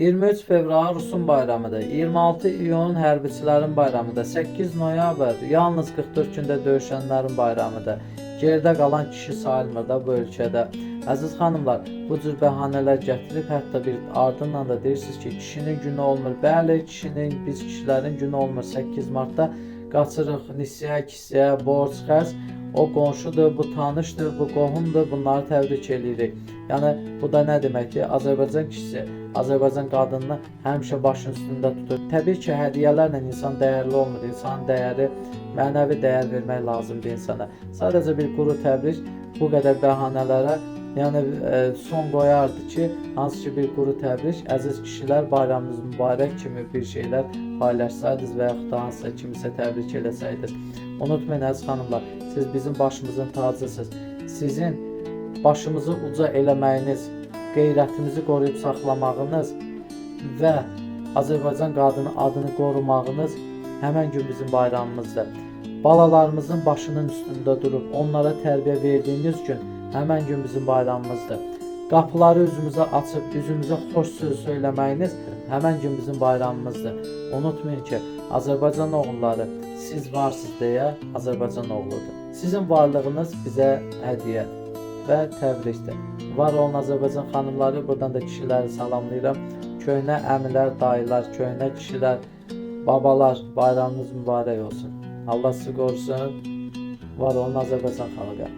23 fevral Rusun bayramıdır. 26 iyun hərbiçilərin bayramıdır. 8 noyabr yalnız 44 gündə döyüşənlərin bayramıdır. Geridə qalan kişi sayılmır da bu ölkədə. Əziz xanımlar, bu cür bəhanələr gətirib hətta bir ardından da deyirsiniz ki, kişinin günü olmur. Bəli, kişinin, biz kişilərin günü olmur. 8 martda qaçırıq nisiyə, kisəyə, borc, xərc. O qonşudur, bu tanışdır, bu qohumdur, bunları təbrik eləyirik. Yəni bu da nə deməkdir? Azərbaycan kişisi Azərbaycan qadınını həmişə başının üstündə tutur. Təbii ki, hədiyyələrlə insan dəyərli olmur. İnsanın dəyəri mənəvi dəyər vermək lazımdır insana. Sadəcə bir quru təbrik bu qədər bəhanələrə, yəni son qoyardı ki, hansı ki bir quru təbrik, əziz kişilər bayramınız mübarək kimi bir şeylər paylaşsaydınız və yaxud da hansısa kimisə təbrik eləsəydiniz. Unutmayın əziz xanımlar, siz bizim başımızın tacısınız. Sizin başımızı uca eləməyiniz, qeyrətimizi qoruyub saxlamağınız və Azərbaycan qadını adını qorumağınız həmən gün bizim bayramımızdır. Balalarımızın başının üstündə durub onlara tərbiyə verdiyiniz gün həmən gün bizim bayramımızdır. Qapıları üzümüzə açıb üzümüzə xoş söz söyləməyiniz həmən gün bizim bayramımızdır. Unutmayın ki, Azərbaycan oğulları siz varsınız deyə Azərbaycan oğludur. Sizin varlığınız bizə hədiyyədir və təbrikdir. Var olun Azərbaycan xanımları, buradan da kişiləri salamlayıram. Köhnə əmilər, dayılar, köhnə kişilər, babalar, bayramınız mübarək olsun. Allah sizi qorusun. Var olun Azərbaycan xalqı.